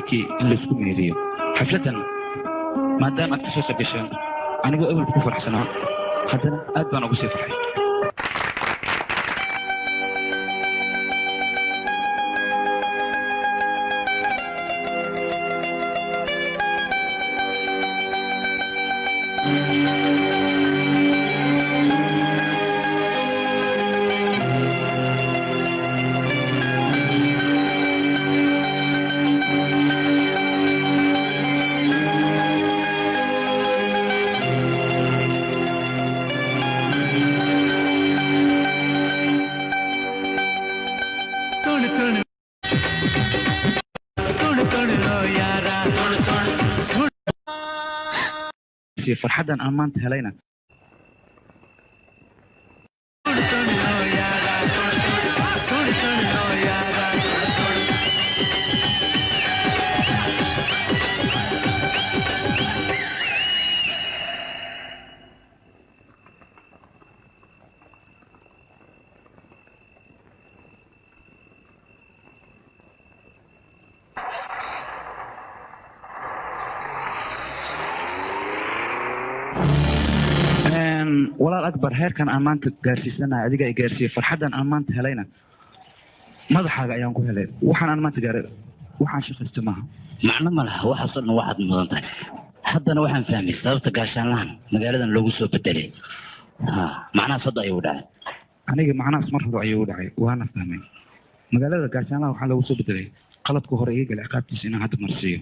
saaxiibkii in laisku meeriyo xafladan maadaama aad kasoo qayb gasheen anigoo awalba ku faraxsanaa haddana aad baan ugu sii farxay. Farxaddan aan maanta helayna walaal Akbar heerkan aan maanta gaarsiisanahay adiga ay gaarsiiyey farxaddan aan maanta helayna madaxaaga ayaan ku helay. Waxaan aan maanta gaaray waxaan shaqaysta maaha. Macno ma laha, waxaasoo dhan waxaad mudan tahay. Haddana waxaan fahmay sababta gaashaanlahan magaaladan loogu soo bedelay. Macnahaas hadda ayuu dhacay. Aniga macnahaas mar hore ayuu dhacay, waana fahmay. Magaalada gaashaanlaha waxaa loogu soo bedelay qaladku hore iga galay ciqaabtiisa inaan hadda marsiiyo.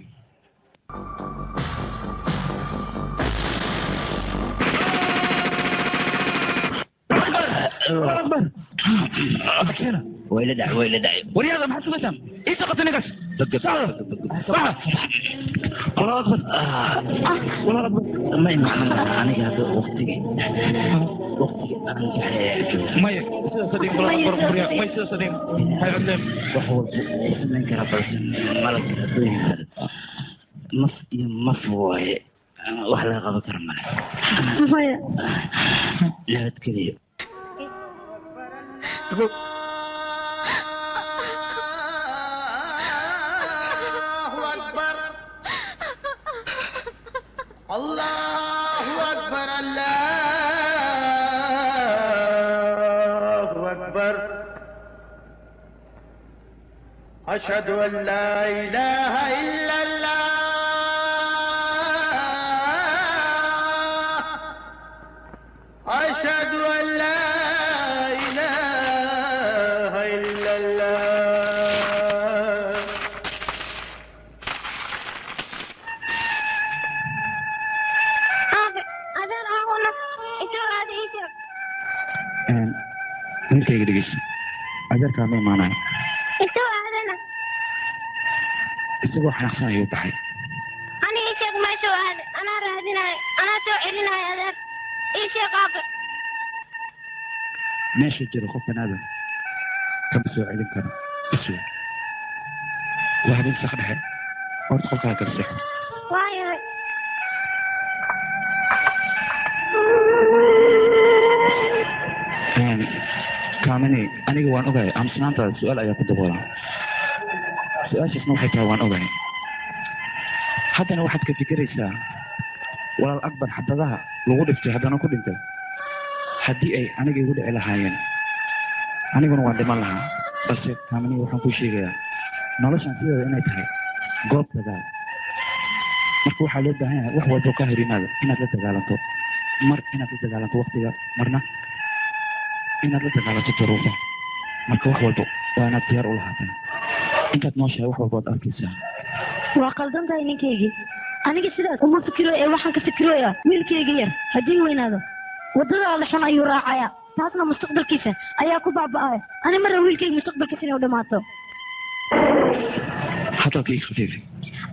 Wayla dhacay, wayla dhacay. Waryaada maxaad sugaysaan? Ii soo qabta ninkaas. Walaal Akbar, walaal Akbar. Ma macno malaha aniga hadda waqtigi aan baxaya. Maya sidaas adin walaal Akbar, qorya may sidaas adin hay codleen. Wax walba wuu samayn karaa, balse malabka hadduu yimaado maf iyo maf waaye, wax laga qaban karo male. Maya. Nabadgeliyo. الله أكبر الله أكبر أشهد أن لا إله إلا الله أشهد أن لا إله إلا الله. Wiilkayga dhegeyso, adeerkaa ma imaanayo. Intuu aadana? Isagoo xanaaqsan ayuu baxay. Ani ii sheeg meeshuu aaday, anaa raadinayo, anaa soo celinayo adeer. Ii sheeg aabe. Meesha jiro qof banaadan kama soo celin karo. Iswa waa habeen saq dhexe, horta qolkaa kala seexo. Waayahay. Kaamini, aniga waan ogahay aamusnaantaada su-aal ayaa ku daboolan. Su-aashaasna waxay tahay waan ogahay. Haddana waxaad ka fikiraysaa walaal Akbar xabadaha lagu dhiftay haddana ku dhintay. Haddii ay aniga igu dhici lahaayeen aniguna waan dhiman lahaa. Balse Kaamini, waxaan kuu sheegayaa noloshan sideeda inay tahay goob dagaal. Marka waxaa loo baahan yahay wax walbo ka hor yimaada inaad la dagaalanto, mar inaad la dagaalanto waqtiga, marna inaad la dagaalanto duruufa. Marka wax walbo waa inaad diyaar u lahaataa. Intaad nooshahay wax walba waad arkaysaa. Waa qaldan tahay ninkaygii. Aniga sidaas uma fikiro ee waxaan ka fikiroyaa wiilkayga yar haddii weynaado waddada alle xun ayuu raacayaa, taasna mustaqbalkiisa ayaa ku baaba'aya. Ani marra wiilkayga mustaqbalkiisa inay u dhammaato. Hadalka ii khafiifi.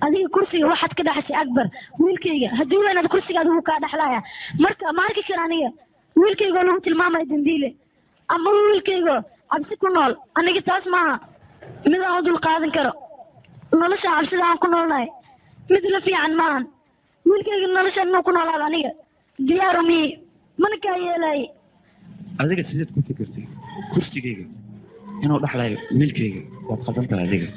Adiga kursiga waxaad ka dhaxashay Akbar. Wiilkayga haddii weynaado kursiga adigu kaa dhexlaya. Marka ma arki karo aniga wiilkaygoo lagu tilmaamayo dambiile ama wiilkaygoo cabsi ku nool. Aniga taas maaha mid aan u dul qaadan karo. Nolosha cabsida aan ku noolnahay mid la fiican maahan. Wiilkayga nolosha inuu ku noolaado aniga diyaaru miyi, mana kaa yeelaye. Adiga sideed ku fikirtay kursigayga inuu dhexlayo wiilkayga? Waad qaldan tahay adiga.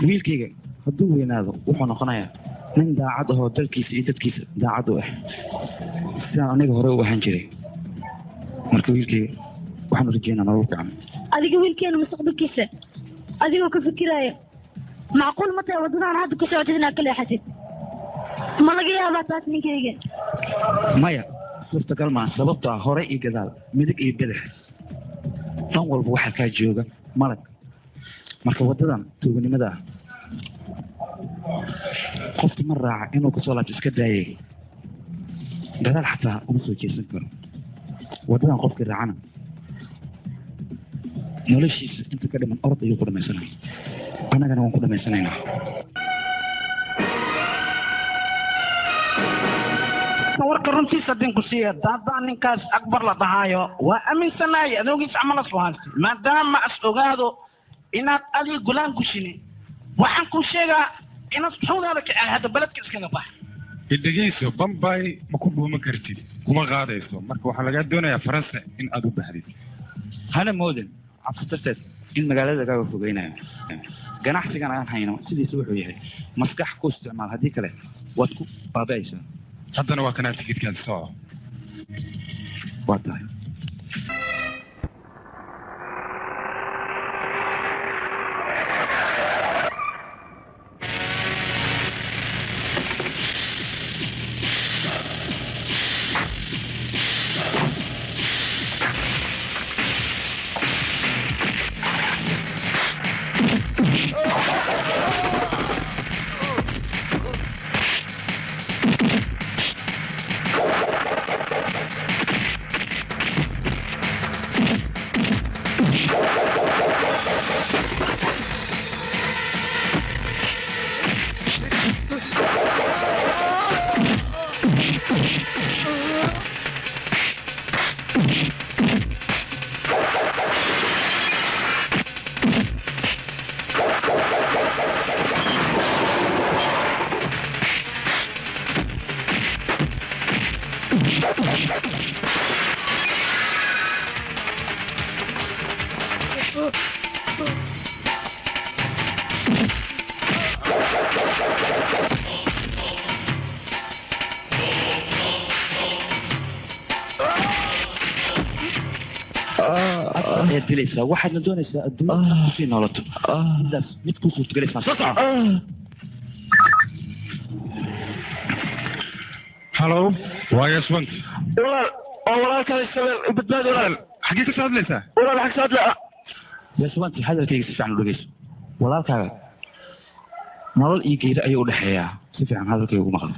Wiilkayga hadduu weynaado wuxuu noqonayaa nin daacad ahoo dalkiisa iyo dadkiisa daacad u ah, sidaan aniga hore u ahaan jiray. Marka wiilkayga waxaanu rajeynaa nolol fiican. Adiga wiilkeena mustaqbalkiisa adigoo ka fikiraayo, macquul ma tahay waddadaan hadda ku socotid inaad ka leexatid? Ma laga yaabaa taas ninkayga? Maya, suurtagal maa, sababtoo ah hore iyo gadaal, midig iyo bidix, dhan walba waxaa kaa jooga malag. Marka waddadan tuuganimada ah qofka ma raaca inuu kasoo laabto iska daayay, gadaal xataa uma soo jeesan karo. Waddadan qofkii raacana noloshiisa inta ka dhiman orod ayuu ku dhamaysanaya, annagana waan ku dhamaysanaynaa. Warka runtiisa haddin ku siiya, daadaa ninkaas Akbar la dhahaayo waa aaminsanaay adoogiis camal as haystay, maadaama as ogaado inaad adiga gulaan gushini. Waxaan kuu sheegaa inaad xudaada ka hadda beledka iskaga bax. Idhegeyso, Bambay ma ku dhuuman kartid, kuma qaadayso. Marka waxaa lagaa doonayaa Faransa in aad u baxdid. Hana moodin cabsi darteed in magaalada lagaaga fogeynayo. Ganacsigan aan hayno sidiisa wuxuu yahay maskax ku isticmaal, haddii kale waad ku baabi'aysaa. Haddana waa kanaa tikidkaan soco. Waa tahay. Dilaysaa waxaadna doonaysaa adduunyada kusii noolato, midaas mid kuu suurtagelaysaa. Soo soco. Halo, waa Yaswant. Walaal, oo walaalkaa Isabel, badbaadi walaal. Xaggee ka soo hadlaysaa? Walaal, xag soo hadla. Yaswanti, hadalkayga si fiican u dhegeyso. Walaalkaaga nolol iyo geeri ayuu u dhexeeyaa, si fiican hadalkayga ugu maqal.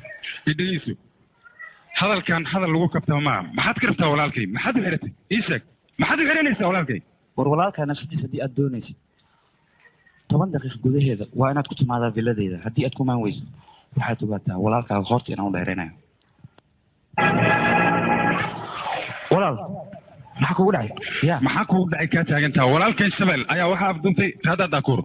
Idhegeyso, hadalkan hadal lagu kabtama maaha. Maxaad ka rabtaa walaalkay? Maxaad u xiratay? Ii sheeg, maxaad u xiranaysaa walaalkay? War walaalkaa nafsadiisa haddii aad doonaysid 10 daqiiq gudaheeda waa inaad ku timaadaa villadeyda. Haddii aad ku maan weyso waxaad ogaataa walaalkaaga qoorta inaan u dheeraynayo. Walaal, maxaa kugu dhacay? Ya maxaa kugu dhacay? Kaa taagantaa walaalkay Shabel ayaa waxaa afduntay Raada Daakuur.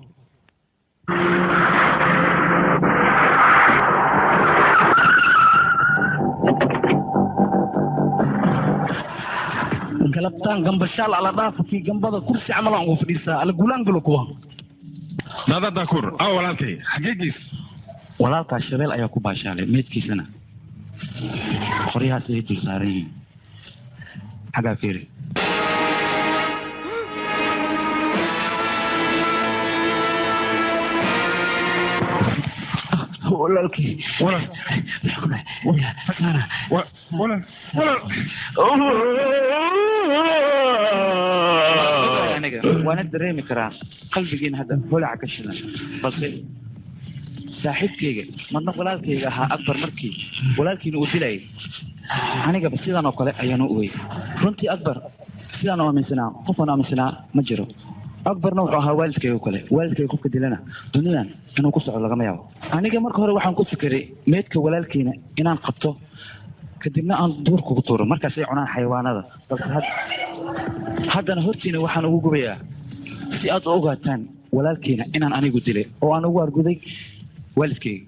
Galabtaan gambashaal ala dhaafa kii gambada kursi camal aan ugu fadhiisaa ala gulaan galo kuwa. Raada Daakuur, aw walaalkay xaggee geys? Walaalkaa Shabeel ayaa ku baashaalay, meydkiisana qoryahaas ay dul saaran yihiin. Xaggaa fiiri. Walaalkii, walaal, walaal, walaal. Aniga waana dareemi karaa qalbigiina hadda holaca ka shidan, balse saaxiibkayga marna walaalkayga ahaa Akbar markii walaalkiina uu dilayay anigaba sidan oo kale ayaanu ogey. Runtii Akbar sidaan u aaminsanaa qofaan aaminsanaa ma jiro. Akbarna wuxuu ahaa waalidkayga oo kale. Waalidkayga qofka dilana dunidan inuu ku socdo lagama yaabo. Aniga marka hore waxaan ku fikiray meydka walaalkiina inaan qabto, kadibna aan duurka ku tuuro, markaas ay cunaan xayawaanada. Balse haddana hortiina waxaan ugu gubayaa si aad u ogaataan walaalkiina inaan anigu dilay oo aan ugu arguday waalidkayga.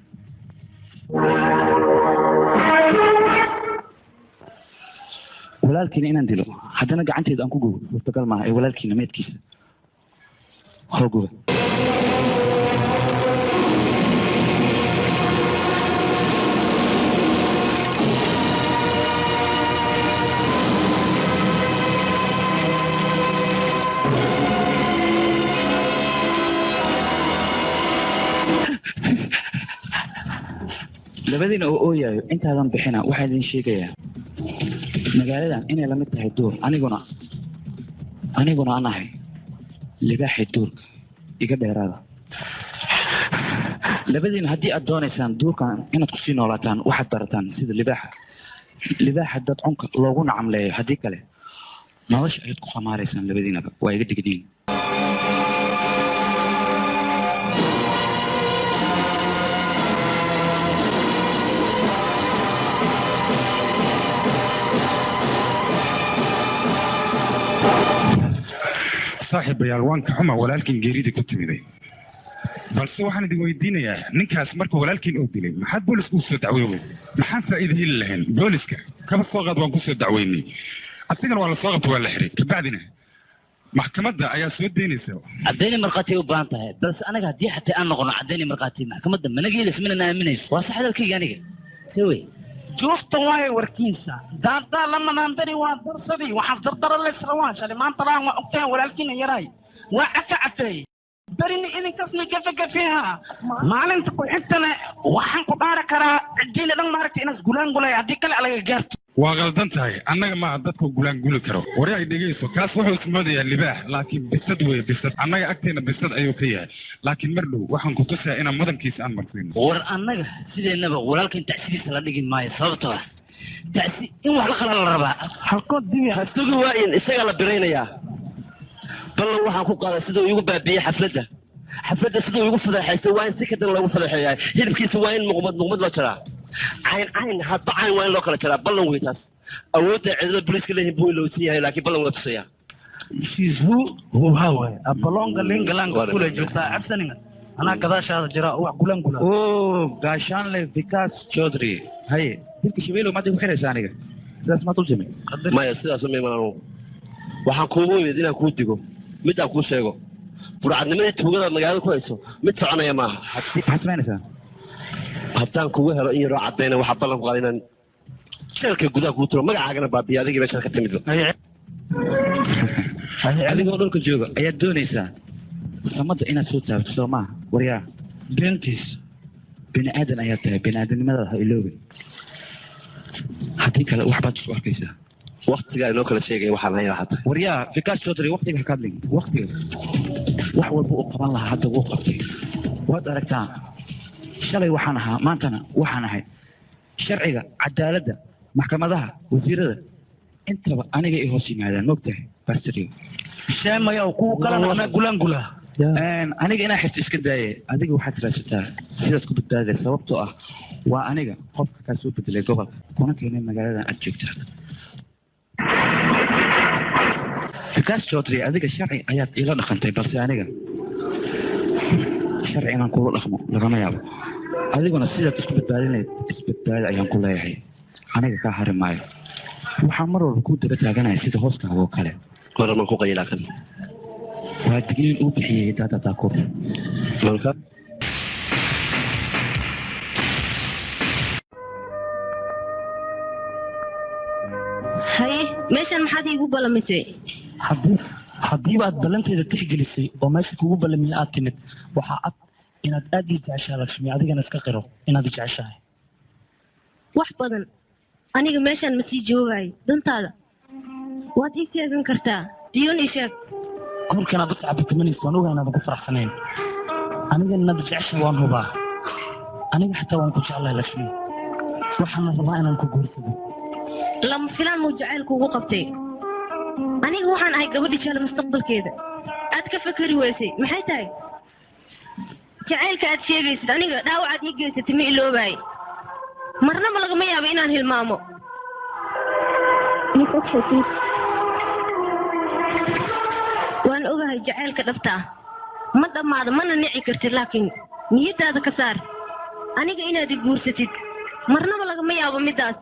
Walaalkiina inaan dilo haddana gacanteeda aan ku gubo suurtagal maaha, ee walaalkiina meydkiisa hoo guba. Labadiina oo ooyayo intaadan bixina waxaan idin sheegayaa magaaladan inay la mid tahay duur, aniguna aan ahay libaaxii duurka iga dheeraada. Labadiina haddii aad doonaysaan duurkan inaad kusii noolaataan waxaad barataan sida libaaxa dad cunka loogu nacamleeyo, haddii kale nolosha ayaad ku khamaaraysaan labadiinaba. Waa iga digniin. Saaxiibayaal, waan ka xuma walaalkiin geerida ku timiday, balse waxaan idin weydiinayaa ninkaas marka walaalkiin uu dilay maxaad booliska u soo dacweyn? Maxaan faa'iido heli lahayn? Booliska kaba soo qaad waan ku soo dacweynay, asigana waa la soo qabtay, waa la xiray, kabacdina maxkamadda ayaa soo daynaysa. Caddayni markhaati u baahan tahay, balse anaga haddii xataa aan noqono caddayni markhaati maxkamadda managa helaysa, manana aaminayso. Waa sax hadalkayga aniga sewey. Joogta waaye warkiisa daadaa lama naandari waa darsadii waxaas dardara leysra waa shalay maanta laan waa ogtahay walaalkiina yaraay waa caka cateey berina idinkasna gafagafiha maalinta ku xigtana waxaan ku dhaari karaa ciddiina dhan maaragta inaas gulaangulay haddii kale alaga gaarto. Waa qaldan tahay, annaga maaha dadku gulaanguli karo. Waryahay dhegeyso, kaas wuxuu ismoodayaa libaax, laakiin bisad weeye bisad. Annaga agteena bisad ayuu ka yahay, laakiin mar dhow waxaan ku tusayaa inaan mudankiisa aan marsiino. War annaga sideennaba walaalkan tacsidiisa la dhigi maayo, sababtoo ah tacsi in wax la qalaa la rabaa. Halkood dibi ha sugi waayin, isagaa la biraynayaa. Ballan waxaan ku qaaday siduu iigu baabiiyey xafladda, siduu iigu fadeexaystay waa in si kadan loogu fadeexeeyaa. Hilibkiisa waa in muqmad muqmad loo jaraa, cayn cayn hadba cayn waa in loo kala jaraa. Ballan wey taas. Awoodda ciidamada booliiska leeyihin buu ilowsan yahay, laakiin ballan waa tusayaa. Shiishu huha waay abalonga lingalanga kule joogtaa cabsaninga anaa gadaashaada jira wax gulaangula. Oo gaashaanle Vikas Chaudhary, haye dilka Shabeelow maad igu xiraysaa aniga? Sidaas maad u jimay? Maya, sidaas uma iman anugu. Waxaan kuugu imid inaan kuu digo, mid aan kuu sheego. Burcadnimadii tuugada magaalada ku hayso mid soconaya maaha. Maxaad samaynaysaa? Haddaan kugu helo in yaroo caddayna waxaa ballan ku qaaday inaan jeelka gudaha kugu turo, magacaagana baabiya adigii meeshaan ka timidba. Adigoo dhulka jooga ayaad doonaysaa samadda inaad soo taabto, soo maaha? Waryaa beentiis bini aadan ayaad tahay, bini aadamnimadaada ha iloobin, haddii kale waxbaad isku arkaysaa. Waktigaa inoo kala sheegaya waxaan hayaa xataa. Waryaa Vikas Chaudhary, waktiga ha ka hadlin. Waktiga wax walba uu qaban lahaa hadda wuu qabtay, waad aragtaa. Shalay waxaan ahaa, maantana waxaan ahay. Sharciga, cadaaladda, maxkamadaha, wasiirada intaba aniga i hoos yimaadaan, moogtahay bastirio. Sheemaya kuwa kalena anaa gulaangula. Aniga inaa xirto iska daaye, adiga waxaad raadsataa sidaad ku badbaaday, sababtoo ah waa aniga qofka kaa soo bedelay gobolka kuna keenay magaaladan aad joogta. Vikas Chaudhary, adiga sharci ayaad iila dhaqantay, balse aniga sharci inaan kula dhaqmo lagama yaabo. Adiguna sidaad isku badbaadinayd isbadbaadi ayaan ku leeyahay, aniga kaa hari maayo. Waxaan mar walba kuu daba taaganaya sida hooskaaga oo kale. Maraman ku qayilaa kan waa digniin uu bixiyey Dada Taakur. Malka Haye, meeshan maxaad iigu ballamisay? Haddiiba aad ballanteeda tixgelisay oo meesha kugu ballamiyey aad timid, waxaa cad inaad aad ii jeceshahay Lakshmi, adigana iska qiro inaad i jeceshahay. Wax badan aniga meeshan ma sii joogaayo, dantaada waad ii sheegan kartaa. Diyoon ii sheeg. Guurkan aad u tacabitamanaysa waan ogahay inaadan ku faraxsanayn, anigana inaad jeceshahay waan hubaa. Aniga xataa waan ku jeclahay Lakshmi, waxaana rabaa inaan ku guursado. Lama filaan muu jacaylku ugu qabtay. Aniga waxaan ahay gabadhi jecel mustaqbalkeeda aad ka fakari weysay. Maxay tahay jacaylka aad sheegaysid? Aniga dhaawacaad ii geysatay ma iloobaay, marnaba lagama yaabo inaan hilmaamo. Waan ogahay jacaylka dhabta ah ma dhammaado, mana nici kartid, laakiin niyaddaada ka saar aniga inaad i guursatid marnaba lagama yaabo middaas.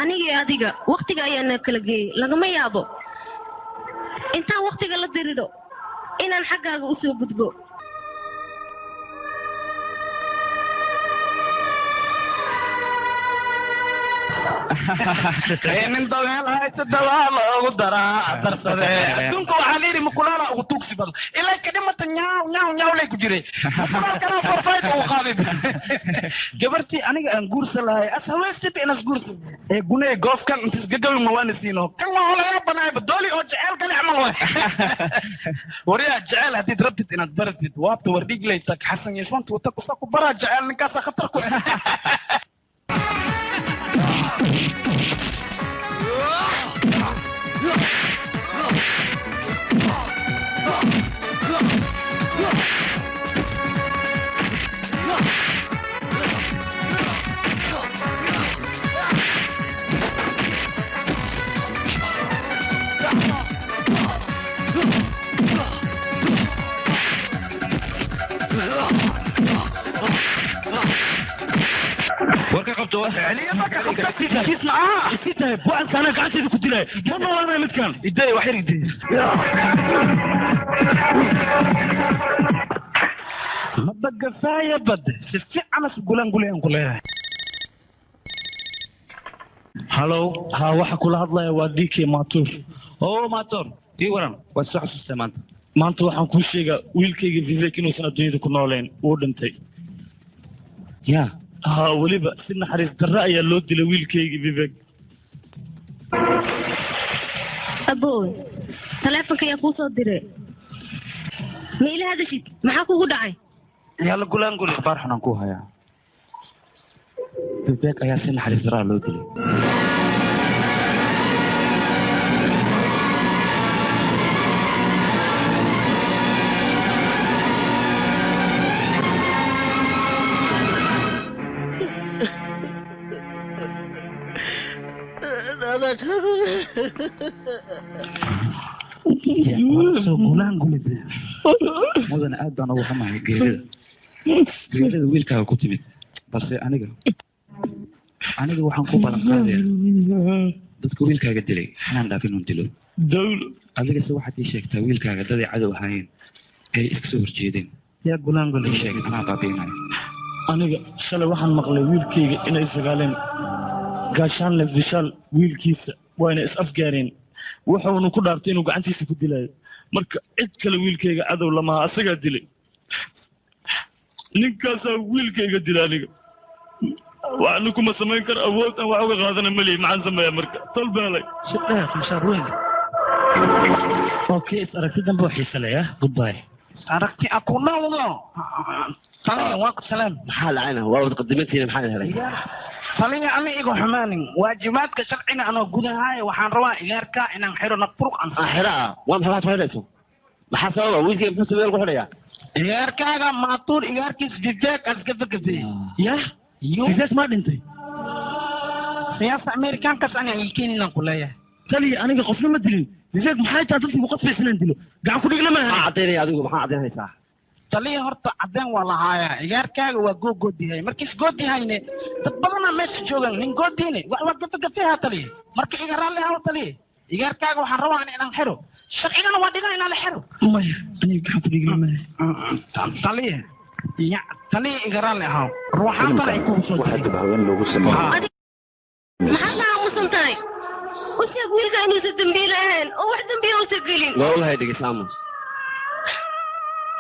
Aniga iyo adiga waktiga ayaana kala geeyey, lagama yaabo intaan waktiga la dirido inaan xaggaaga u soo gudbo. Nin dabeel haysta dawaa loogu daraa darsade adduunka waxaa la yidhi mukulaala ugu tuugsi badan ilaa ka dhimata nyaaw nyaaw nyaw lay ku jiray kana forfait uu qaaday gabartii aniga aan guursan lahay as haweystay inaas guursan ee gunay goofkan intaas gagawi ma waan siino kan waa holayaa banaayba dooli oo jecel kale camal waay waryaa jecel haddiid rabtid inaad baratid waabta wardhiglaysa xasan yeeswanta wata kusa ku baraa jecel ninkaasa khatar ku warka qabto bucanka anaa gacantayda ku dilay ma noolaanaya midkan iday wax yar iday madagafaaya bad si fiican as gulaan gulayaan ku leeyahay halow ha waxa kula hadlaya waa DK Matur oo Matur ii waran waa soo xasuustay maanta maanta waxaan kuu sheegaa wiilkayga Vivek inuusan adduunyada ku nooleen wuu dhintay ya ha weliba si naxariis darro ayaa loo dilay wiilkayga Vivek abow taleefanka ayaa kuu soo diray ma ila hadashid maxaa kugu dhacay yalla gulaan guli akhbaar xun aan ku hayaa Vivek ayaa si naxariis darro loo dilay mudane aad baan ugu xumahay geerida geerida wiilkaaga ku timid balse aniga waxaan ku balan qaadayaa dadka wiilkaaga dilay inaan dhaaf inuu dilo dawlo adigase waxaad ii sheegtaa wiilkaaga daday cadow ahaayeen ay iska soo horjeedeen yaa gulaan guli ii sheeg anaa baabi'inayo aniga shalay waxaan maqlay wiilkayga inay sagaaleen gaashaanle Vishal wiilkiisa waana is afgaareen wuxuuna ku dhaartay inuu gacantiisa ku dilayo marka cid kale wiilkayga cadow lamaha asagaa dilay ninkaasaa wiilkayga dilay aniga waxna kuma samayn karo awood aan wax uga qaadana malihi maxaan sameeyaa marka tol beelay shaqeeya mushaar weyn okay is aragti dambe oo xiise leh goodbye aragti akunawdo taliya waa ku salaam maxaa lacayna waa wada qadimantiina maxaa helay taliya ani igu xumaanin waajibaadka sharciga anoo gudahaaya waxaan rabaa igaarka inaan xiro naqburuq aan xiraa waa maxaad ku xidhayso maxaa sababa wiilkayga muxuu sameeyay lagu xidhayaa igaarkaaga maatuur igaarkiis Vivek askafakafay yah Vivek ma dhintay siyaasa ameerikaankaas ani ay keeninaan ku leeyahay taliya aniga qofna ma dilin Vivek maxay tahay dadkii ku qasbaysa inaan dilo gacan ku dhigla maaha maxaa caddaynaya adigu maxaa caddaynaysaa taliya horta caddeen waa lahaaya igaarkaaga waa googoodihay markiis goodihayne dad badanaa meesha joogan nin goodiine wax waa gafagafeha taliya marka iga raalli haw taliya igaarkaaga waxaan rabaa ani inaan xiro sharcigana waa dhigan inaan la xiro maya aniga gacan ku dhigla maaha taliya ya taliya iga raalli ahaw ruuxaantana ay kugu soo waxaa dib haween loogu sameeyey maxaad aamusan tahay u sheeg wiilka inuusan dembiile ahayn oo wax dembiya uusan gelin waa ogahay dhegeysa aamus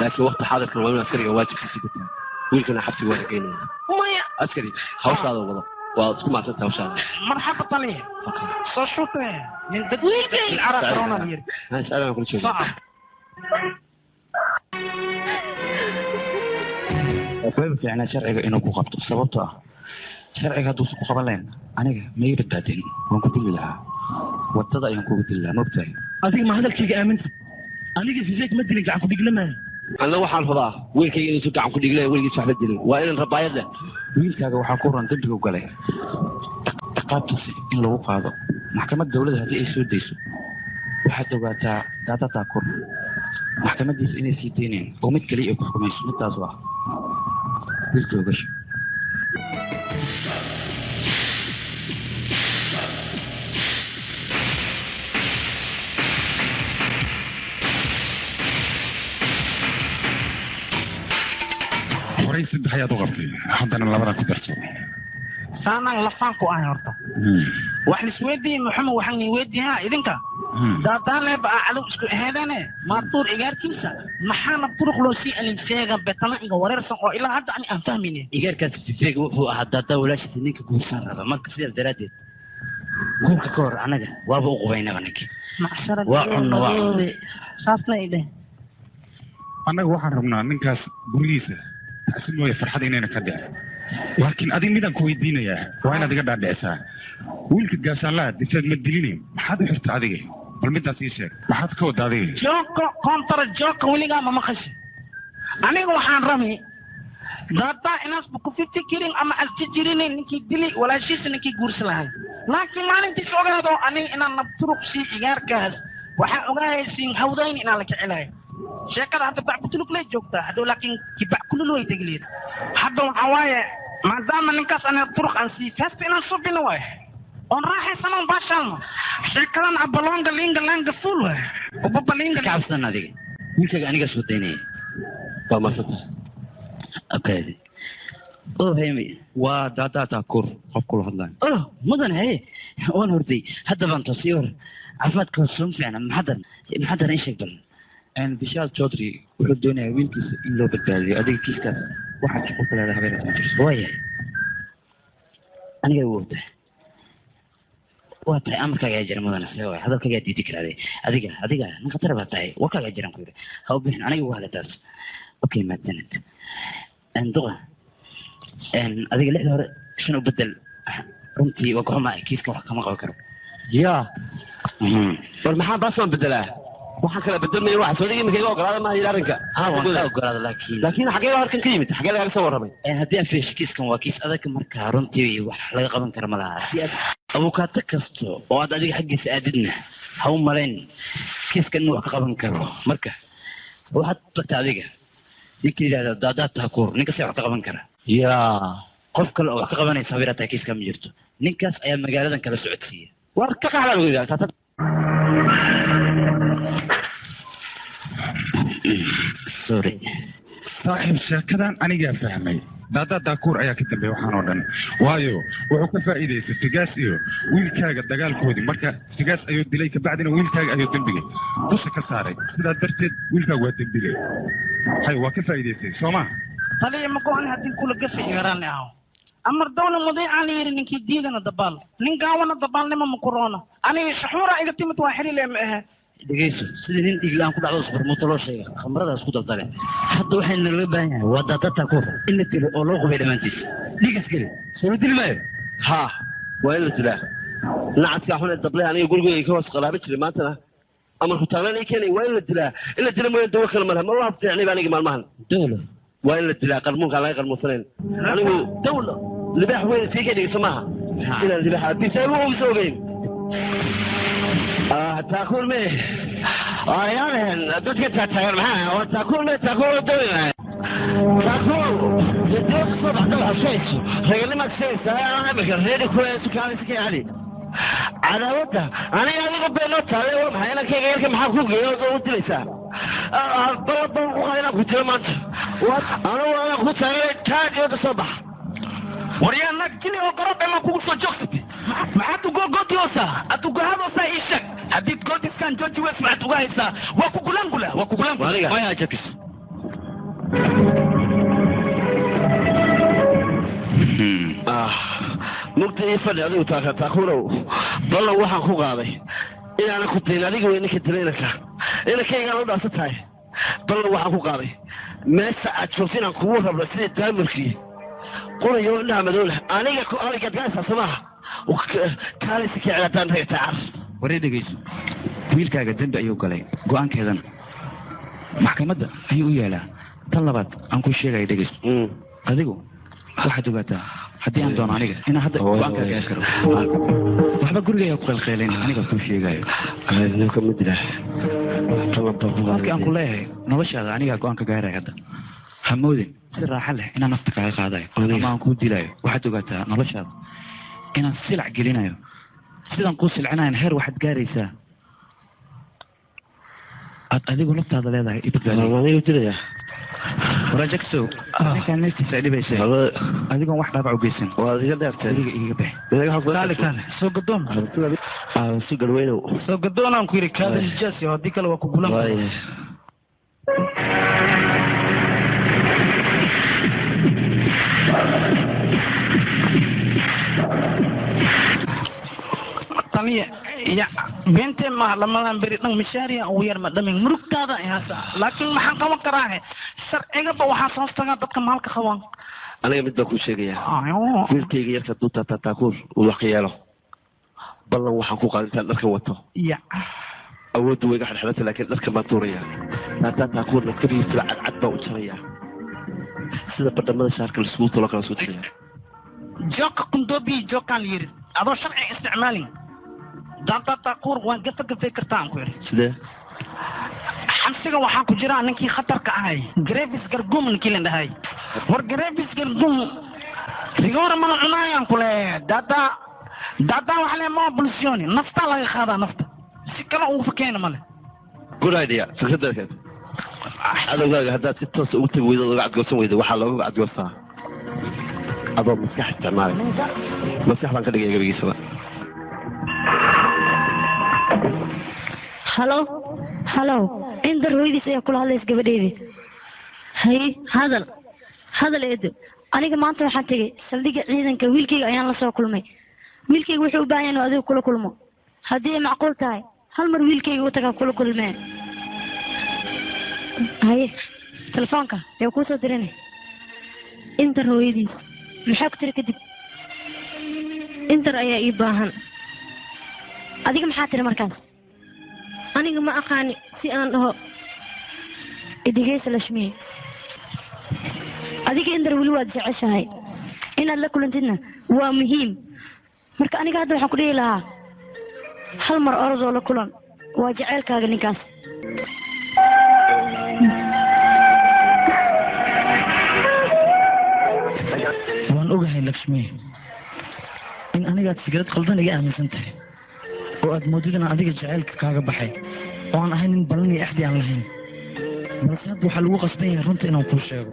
laakiin waqti xaadirkan waa inuu askariga waajibkiisa gutaa wiilkana xabsiga waa la geynaya maya askari hawshaada wado waa isku mahadsanta hawshaada marxaba taliya soo shutee nin dad wiilkay cara corona la yiri aan kula joogo wayba fiicnaa sharciga inuu ku qabto sababtoo ah sharciga hadduusan ku qaban lahayn aniga ma iga badbaadin waan ku dili lahaa wadada ayaan kugu dili lahaa maogtahay adiga ma hadalkayga aaminta aniga Vivek ma dilin gacan ku dhigla maaha anna waxaan rabaa wiilkayga inuusan gacan ku dhiglayn weligiis waxba dilin waa inaan rabaayad leh wiilkaaga waxaa ku ran dembigu galay ciqaabtiisa in lagu qaado maxkamad dowladda haddii ay soo dayso waxaad ogaataa daadataa kur maxkamadiisa inay sii dayneen oo mid kaliya ay ku xukumayso midaas oo ah wiil toogasho horay saddex ayaad u qabtay haddana labadan ku darso Saanaan lafaan ku ahay horta. Wax lisweydiiyey Maxamed waxaan ni weydiiyaa idinka. Daadaaleeba aa cadow isku aheedeene maartuur igaarkiisa maxaana turuq loo sii alin sheegan betana inga wareersan oo ilaa hadda ani aan fahmaynin. Igaarkaas Vivek wuxuu ahaa daadaa walaashiisa ninka guursan raba marka sidaas daraaddeed guurka ka hor anaga waaba u qubaynaba ninka. Waa cunno waa cunno. Saasna idhe. Annaga waxaan rabnaa ninkaas gurigiisa tacsi mooye farxad inayna ka dhicin. Laakiin adiga midaan ku weydiinayaa waa inaad iga dhaadhicisaa. Wiilka gaashaanlaha diseed ma dilinayo maxaad u xirta adiga? Bal midaas ii sheeg maxaad ka wadda adiga? Joko kontara joko weligaa ma maqashin. Aniga waxaan rabi daadaa inaasba ku fikirin ama asjijirinin ninkii dili walaashiisa ninkii guursi lahay. Laakiin maalintiis ogaado aniga inaan nabturuq sii igaarkaas waxaa ogaahaysiin hawdayn inaan la kicilahay. Sheekada hadda bacbutuluk lay joogtaa hadhow laakiin kibac kulul way tegliid. Hadda waxaa waaye maadaama ninkaas aniga turuq aan sii feesta inaan subino waaye oon raaxaysano baashaalno sheekadan abaloonga liinga laanga fuul waaye ubaba liinga. Ka cabsan adiga wiilkayga aniga soo daynaya. Waa mahadsantah. Okay. Oh hemi waa daadaa taakuur qof kula hadlayo. Oh mudan haye waan hurday hadda baan toosay war caafimaadka soo fiicna maxadan ii sheeg bal. Vishal Chaudhary wuxuu doonayaa wiilkiisa in loo badbaadiyo adiga kiiskaas waxaad shaqo ku leedahay habeenaad ma jirto. Waaya aniga igu wata waa tahay amarkaaga ayaa jira mudane see waay hadalkaaga ayaa diidi karaaday adiga adiga nin khatar baa tahay warkaaga ayaa jiraan ku yidhi ha u bixin aniga igu hadla taas. Okay mahadsanid. Duqa adiga 6 hore 5 u bedel runtii waa goxumaa kiiska wax kama qaban karo. Yaa war maxaa baas waan bedelaa? Waxaan kala bedelmaya waxa soo dhigi iminka iga ogolaada maaha yidhi arrinka. Waan ka ogolaada laakiin xagee halkan ka yimid xagee lagaga soo warramay? Haddii aan fiirsho kiiskan waa kiis adag marka runtii wax laga qaban kara ma laha. Si aad abukaato kasto oo aad adiga xaggiisa aadidna ha u malayn kiiskan inuu wax ka qaban karo. Marka waxaad tagtaa adiga ninka yidhahda daadaa taakuur ninkaas ayaa wax ka qaban kara. Yaa qof kale oo wax ka qabanaysa habeer tahay kiiska ma jirto. Ninkaas ayaa magaaladan kala socodsiiya. War ka qaxla lagu yidhahdaa. Sorry. Saaxiib sheekadan anigaa fahmay. Daadaa daakuur ayaa ka dambeeyay waxaan oo dhan. Waayo wuxuu ka faa'iidaystay Figaas iyo wiilkaaga dagaalkoodii. Marka Figaas ayuu dilay kabacdina wiilkaaga ayuu dembiga dusha ka saaray. Sidaa darteed wiilkaagu waa dembile. Hay waa ka faa'iidaystay soo ma? Taliya ma go'an haddii kula gafi igaraanle aho. Amar dawla mudiicaan yidhi ninkii diidana dabaal nin gaawana dabaalnimo ma kuroona aniga shaxuura iga timid waa xiriile ma ahe. Dhegeyso sidii nin dhiig la'aan ku dhacdo isbarmuuto loo sheegay khamradaas ku daldale. Hadda waxayna looga baahan yahay waa daadaa taakuur in la dilo oo loo qubay dhammaantiis. Dhiigas geli soo la dili maayo. Haa waa in la dilaa. Nacadkaa xun ee dableh aniga gurigeyga ka hoos qalaabin jiray maantana amarku taagnaan ii keenay waa in la dilaa. In la dila mooyaan dawo kale malaha ma waa fiicnayba aniga maalmahan. Dawlo waa in la dilaa qarmuunkaan laga qarmuunsanayn. Anigu dawlo libaax weyn sii ka dhigayso maaha inaan libaax aabiisa ugu ogeyn. Taakuur me ayaaneen dadka taataagan maxaa waa taakuur me taakuur oo dawinahay taakuur dadka soo baxda waxa sheegayso raganimaad sheegaysaa aan imika reeri ku sukaalaysa ka cali cadaawadda aniga adiga beenoo taale waa maxay inankayga yarka maxaa ku geeyo oo u dilaysaa balla baan ku qaada inaan ku dilo maanta anigu anaan ku taageeray taag iyo soo bax. Waryaa naag jili oo garab ma kugu soo joogsatay maxaad ugogodiyoosaa aad ugahadoosaa ii sheeg haddiid goodiskan jooji weys maxaad uga haysaa waa kugulaangula waa kugulaangula maya jakis. Mugta ii fadhi adigu taakuurow ballan waxaan ku qaaday inaanan ku dilin adiga wey ninka dilay inanka inankaygaan u dhaafsan tahay ballan waxaan ku qaaday meesha aad joogto inaan kugu rabno sidii daamirkii qorayo indhaha madow leh aniga anigaad gaaysaa maaha kaalaysa ka cilaadaan ragta car. Waree dhegeyso wiilkaaga dembi ayuu galay go'aankeedana maxkamadda ayuu u yaalaa. Tan labaad aan ku sheegaya dhegeyso adigu waxaad ogaataa haddii aan doono aniga inaan hadda go'aankaaga gaari karo waxba guriga ayaa ku qeylqeylayn aniga kuu sheegayo. Markii aan ku leeyahay noloshaada anigaa go'aan ka gaaraya hadda ha moodin si raaxo leh inaan nafta kaaga qaadayo ama aan kuu dilayo. Waxaad ogaataa noloshaada inaan silac gelinayo sidaan kuu silcinayan heer waxaad gaaraysaa aad adigu naftaada leedahay i badbaadiyo. Aniga dilaya. Rajagso ninkaan neeftiisa ay dhibaysay adigoon wax dhaabac u geysan waad iga dheertay adiga iiga bix kaale kaale soo gadoon si garweynow soo gadoonaan ku yidhi kaada nijaasi haddii kale waa ku gulan. Taniya ya beentee maaha lamadan beri dhan mishaariya ugu yar ma dhamin murugtaada ay haysaa laakiin maxaan qaban karaahe sharcigaba waxaa soo tagaa dadka maalka qabaan. Aniga mid baan kuu sheegayaa wiilkayga yarka hadduu taataakuur uu wax ka yeelo ballan waxaan ku qaaday intaan dharkan wato ya awooddu way iga xidhxidhanta laakiin dharkan baan tuurayaa taataakuurna kabihiisaba cadcad baan u jarayaa sida badhamada shaarka laisugu tolo kala soo tiraya. Joka kundobi jokaan yiri adoo sharci isticmaalin daantatakuur waan gafa gafay kartaa aan ku yidhi. Sidee? Xabsiga waxaa ku jira ninkii khatarka ahay Gravis Gargum ninkii la dhahay war Gravis Gargum rigoora mana cunaayaan ku leeyahay dada dada waxa le ma bulsiyooni nafta laga qaadaa nafta si kale ugu fakeena male. Good idea fikradda keed cadowgaaga haddaad si toos ugu tagi weydo uga cadgoosan weydo waxaa looga cadgoostaa adoo maskax isticmaalay maskax baan ka dhigaya gabigiisaba. Halo halo Indar hooyadiis ayaa kula hadlaysa gabadheedii. Haye hadal hadal eedo aniga maanta waxaan tegey saldhigga ciidanka wiilkayga ayaan la soo kulmay. Wiilkayga wuxuu u baahan yahay inuu adiga kula kulmo haddii ay macquul tahay hal mar wiilkayga u tagaa kula kulmee. Haye telefoonka yaa kuu soo dirinay Indar hooyadiis maxaa ku tiri kadib? Indar ayaa ii baahan. Adiga maxaa tiri markaas? Aniga ma aqaani si aan dhaho. Idigeysa Lashmi adiga Indar weli waad jeceshahay inaad la kulantidna waa muhiim marka aniga hadda waxaan ku dhihi lahaa hal mar orodoo la kulan waa jaceylkaaga ninkaas. Waan ogahay Lakshmi in anigaad fikrad khaldan iga aaminsan tahay oo aad moodid inaan adiga jaceylka kaaga baxay oo aan ahayn nin ballan iyo axdi aan lahayn balse hadda waxaa lagu qasban yahay runta inaan kuu sheego.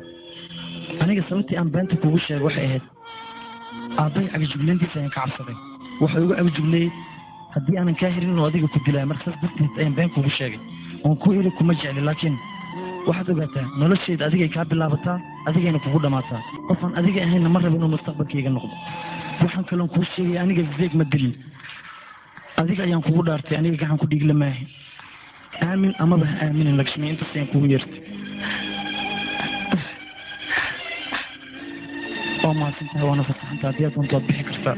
Aniga sababtii aan beenta kuugu sheego waxay ahayd aabbahay cagajugleyntiisa ayaan ka cabsaday wuxuu igu cagajugleeyey haddii aanan kaa helin inuu adiga ku dilaayo marka saas darteed ayaan been kuugu sheegay oon ku iri kuma jecli laakiin waxaad ogaataa noloshayda adigay kaa bilaabataa adigayna kugu dhammaataa qofaan adiga ahaynna ma rabo inuu mustaqbalkayga noqdo. Waxaan kaloon kuu sheegaya aniga Vivek ma dilin adiga ayaan kugu dhaartay aniga gacan ku dhiigla maahi aamin amaba ha aaminin Lakshmi intaas ayaan kugu yeertay. Waa mahadsantahay waana fasaxantahay haddii aad doonto waad bixi kartaa.